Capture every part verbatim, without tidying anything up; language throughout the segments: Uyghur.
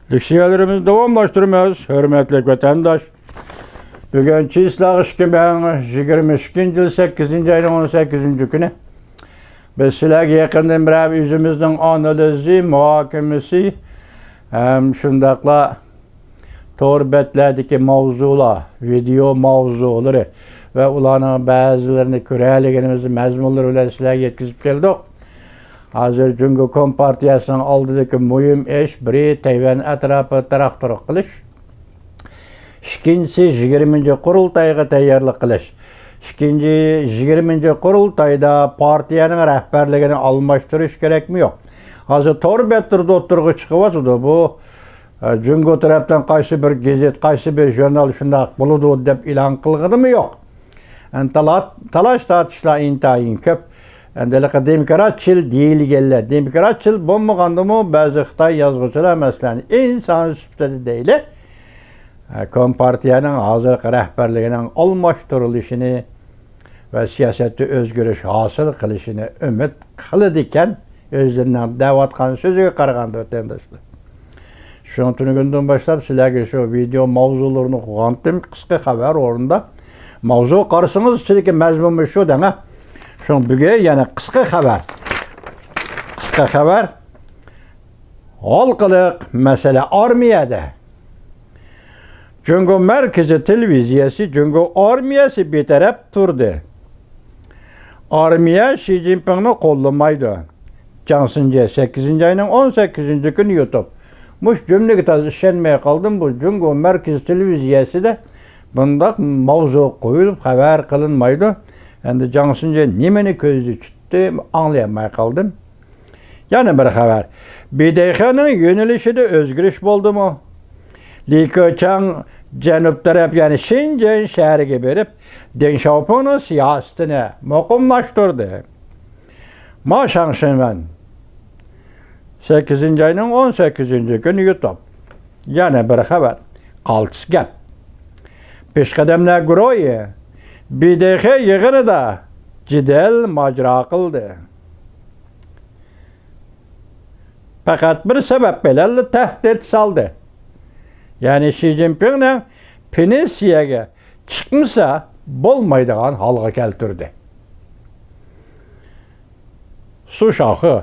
لېكسىيەلىرىمىزنى داۋاملاشتۇرىمىز، ھۆرمەتلىك ۋەتەنداش. بۈگۈن چىسلاغ ئىككى مىڭ يىگىرمە ئىككىنچى يىل سەككىزىنچى ئاينىڭ ئون سەككىزىنچى كۈنى. بىز سىلەرگە يېقىندىن بېرى ئۆزىمىزنىڭ ئانالىزى، مۇھاكىمىسى ھەم شۇنداقلا تور بەتلەردىكى ماۋزۇلار، ۋىدېئو ماۋزۇلىرى ۋە ئۇلارنىڭ بەزىلىرىنى كۆرەلىگىنىمىز مەزمۇنلىرى بىلەن سىلەرگە يەتكۈزۈپ كەلدۇق. ھازىر جۇڭگو كومپارتىيەسىنىڭ ئالدىدىكى مۇھىم ئىش، بىرى تەيۋەن ئەتراپىدا تەرەققىي قىلىش، ئىككىنچىسى يىگىرمىنچى قۇرۇلتايغا تەييارلىق قىلىش. ئىككىنچى، يىگىرمىنچى قۇرۇلتايدا پارتىيەنىڭ رەھبەرلىكىنى ئالماشتۇرۇش كېرەكمۇ يوق؟ ھازىر تور بەتلىرىدە ئوتتۇرىغا چىقىۋاتىدۇ. بۇ، ئە، جۇڭگو تەرەپتىن قايسى بىر گېزىت، قايسى بىر ژۇرنال شۇنداق بولىدۇ دەپ ئېلان قىلغىنىمۇ يوق. ئەمدى تالا-، تالاش-تارتىشلار ئىنتايىن كۆپ. ئەمدى ھېلىقى دېموكراتچىل دېيىلگەنلەر، دېموكراتچىل بولمىغاندىمۇ بەزى خىتاي يازغۇچىلار مەسىلەنى ئىنسان سۈپىتىدە دەيلى، ئە، كومپارتىيەنىڭ ھازىرقى رەھبەرلىكىنىڭ ئالماشتۇرۇلۇشىنى ۋە سىياسەتتە ئۆزگىرىش ھاسىل قىلىشىنى ئۈمىد قىلىدىكەن، ئۆزلىرىنىڭ دەۋاتقان سۆزىگە قارىغاندا، ۋەتەنداشلار. شۇڭا تۈنۈگۈندىن باشلاپ سىلەرگە شۇ ۋىدېئو ماۋزۇلىرىنى قويغانتىم، قىسقا خەۋەر ئورنىدا. ماۋزۇ قارىسىڭىز، ئىچىدىكى مەزمۇنمۇ شۇ دەڭە. شۇڭا بۈگۈن يەنە قىسقا خەۋەر. قىسقا خەۋەر. ھالقىلىق مەسىلە ئارمىيەدە. جۇڭگو مەركىزىي تېلېۋىزىيەسى جۇڭگو ئارمىيەسى بىتەرەپ تۇردى. ئارمىيە شى جىنپىڭنى قوللىمايدۇ. جاڭ سىنجې، سەككىزىنچى ئاينىڭ ئون سەككىزىنچى كۈنى يۇتۇپ. مۇشۇ جۈملىگە تازا ئىشەنمەي قالدىم. بۇ جۇڭگو مەركىزىي تېلېۋىزىيەسىدە بۇنداق ماۋزۇ قويۇلۇپ خەۋەر قىلىنمايدۇ. ئەمدى جاڭ سىنجې نېمىنى كۆزدە تۇتتى، ئاڭلىيالماي قالدىم. يەنە بىر خەۋەر. بىدېخېنىڭ يۆنىلىشىدە ئۆزگىرىش بولدىمۇ؟ لى كېچاڭ جەنۇب تەرەپ، يەنى شىنجېن شەھىرىگە بېرىپ، دېڭ شياۋپىڭنىڭ سىياسىتىنى مۇقىملاشتۇردى. ما شاڭشىنۋەن، سەككىزىنچى ئاينىڭ ئون سەككىزىنچى كۈنى يۇتۇپ. يەنە بىر خەۋەر. قالتىس گەپ. پېشقەدەملەر گۇرۇھى بىدېخې يىغىنىدا جېدەل ماجىرا قىلدى. پەقەت بىر سەۋەب بىلەنلا تەھدىت سالدى. يەنى شى جىنپىڭنىڭ پېنسىيەگە چىقمىسا بولمايدىغان ھالغا كەلتۈردى. سۇ شاخې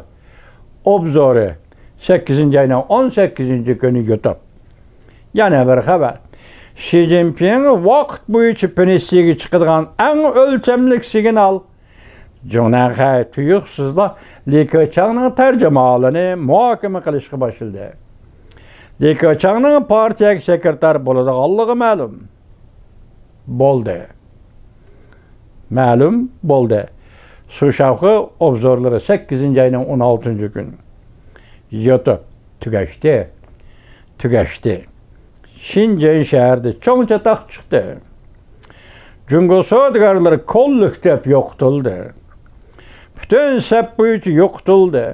ئوبزورى، سەككىزىنچى ئاينىڭ ئون سەككىزىنچى كۈنى يۇتۇپ. يەنە بىر خەۋەر. شى جىنپىڭ ۋاقىت بويىچە پېنسىيەگە چىقىدىغان ئەڭ ئۆلچەملىك سىگنال. جۇڭنەنخەي تۇيۇقسىزلا لى كېچاڭنىڭ تەرجىمىھالىنى مۇھاكىمە قىلىشقا باشلىدى. لى كېچاڭنىڭ پارتىيەگە سېكرېتار بولىدىغانلىقى مەلۇم بولدى. مەلۇم بولدى. سۇ شاخې ئوبزورلىرى، سەككىزىنچى ئاينىڭ ئون ئالتىنچى كۈنى. يۇتۇپ. تۈگەشتى. تۈگەشتى. شىنجېن شەھىرىدە چوڭ چاتاق چىقتى. جۇڭگو سودىگەرلىرى كوللېكتىپ يوقىتىلدى. پۈتۈن سەپ بويىچە يوقىتىلدى.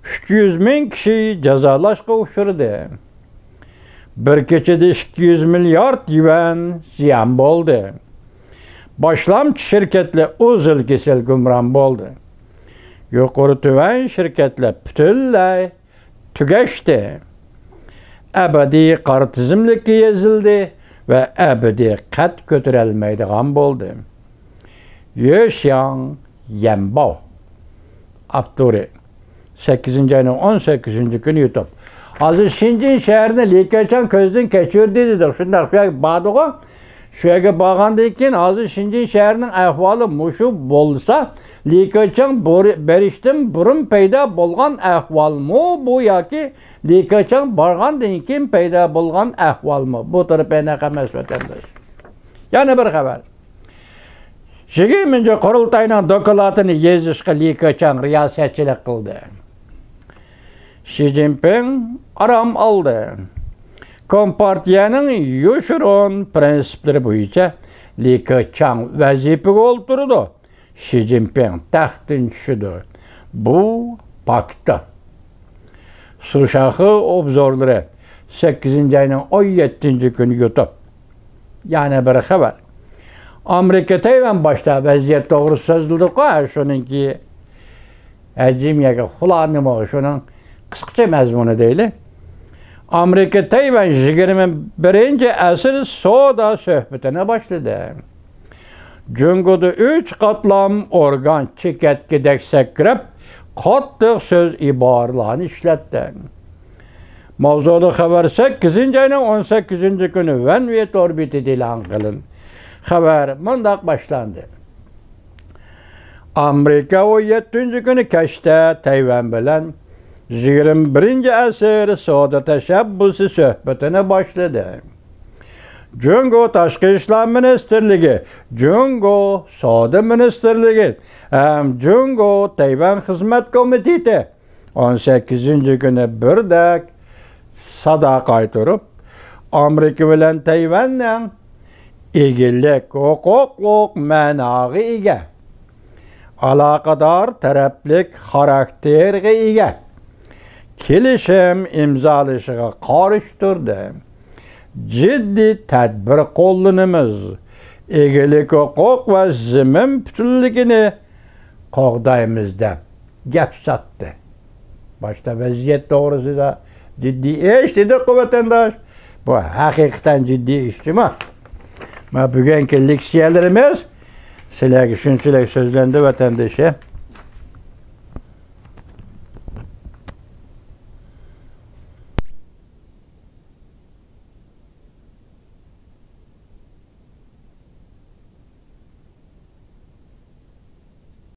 ئۈچ يۈز مىڭ كىشى جازالاشقا ئۇچرىدى. بىر كېچىدە ئىككى يۈز مىليارد يۈەن زىيان بولدى. باشلامچى شىركەتلەر ئۇزۇل-كېسىل گۇمران بولدى. يۇقىرى تۆۋەن شىركەتلەر پۈتۈنلەي تۈگەشتى. ئەبەدىي قارا تىزىملىككە يېزىلدى ۋە ئەبەدىي قەد كۆتۈرەلمەيدىغان بولدى. يۆشياڭ يەنباۋ. ئاپتورى. سەككىزىنچى ئاينىڭ ئون سەككىزىنچى كۈنى يۇتۇپ. ھازىر شىنجېن شەھىرىنى لى كېچاڭ كۆزدىن كەچۈردى دېدۇق. شۇنداق، شۇ يەرگە باردىغۇ. شۇ يەرگە بارغاندىن كېيىن، ھازىر شىنجېن شەھىرىنىڭ ئەھۋالى مۇشۇ بولسا، لى كېچاڭ بور-، بېرىشتىن بۇرۇن پەيدا بولغان ئەھۋالمۇ بۇ ياكى لى كېچاڭ بارغاندىن كېيىن پەيدا بولغان ئەھۋالمۇ؟ بۇ تەرىپى ئېنىق ئەمەس، ۋەتەنداش. يەنە بىر خەۋەر. يىگىرمىنچى قۇرۇلتاينىڭ دوكلاتىنى يېزىشقا لى كېچاڭ رىياسەتچىلىك قىلدى. شى جىنپىڭ ئارام ئالدى. كومپارتىيەنىڭ يوشۇرۇن پىرىنسىپلىرى بويىچە لى كېچاڭ ۋەزىپىگە ئولتۇرىدۇ. شى جىنپىڭ تەختتىن چۈشىدۇ. بۇ پاكىت. سۇ شاخې ئوبزورلىرى، سەككىزىنچى ئاينىڭ ئون يەتتىنچى كۈنى يۇتۇپ. يەنە بىر خەۋەر. ئامېرىكا تەيۋەن باشتا ۋەزىيەت توغرىسىدا سۆزلىدۇققۇ، ھە، شۇنىڭكى ھەجىمىيەگە خۇلانىمۇ شۇنىڭ قىسقىچە مەزمۇنى دەيلى. ئامېرىكا تەيۋەن يىگىرمە بىرىنچى ئەسىر سودا سۆھبىتىنى باشلىدى. جۇڭگودا ئۈچ قاتلام ئورگان چېكەتكىدەك سەكرەپ، قاتتىق سۆز ئىبارىلەرنى ئىشلەتتى. ماۋزۇلۇق خەۋەر سەككىزىنچى ئاينىڭ ئون سەككىزىنچى كۈنى ۋەنۋې تور بېتىدە ئېلان قىلىندى. خەۋەر مۇنداق باشلاندى. ئامېرىكا ئون يەتتىنچى كۈنى كەچتە تەيۋەن بىلەن يىگىرمە بىرىنچى ئەسىر سودا تەشەببۇسى سۆھبىتىنى باشلىدى. جۇڭگو تاشقى ئىشلار مىنىستىرلىكى، جۇڭگو سودا مىنىستىرلىكى ھەم جۇڭگو تەيۋەن خىزمەت كومىتېتى ئون سەككىزىنچى كۈنى بىردەك سادا قايتۇرۇپ، ئامېرىكا بىلەن تەيۋەننىڭ ئىگىلىك ھوقۇقلۇق مەناغا ئىگە، ئالاقىدار تەرەپلىك خاراكتېرغا ئىگە كېلىشىم ئىمزالىشىغا قارشى تۇردى. جىددىي تەدبىر قوللىنىمىز، ئىگىلىك ھوقۇق ۋە زېمىن پۈتۈنلۈكىنى قوغدايمىز دەپ گەپ ساتتى. باشتا ۋەزىيەت توغرىسىدا جىددىي ئىش دېدۇققۇ، ۋەتەنداش. بۇ ھەقىقەتەن جىددىي ئىش جۇمۇ. مانا بۈگۈنكى لېكسىيەلىرىمىز سىلەرگە شۇنچىلىك سۆزلەندى، ۋەتەندىشى.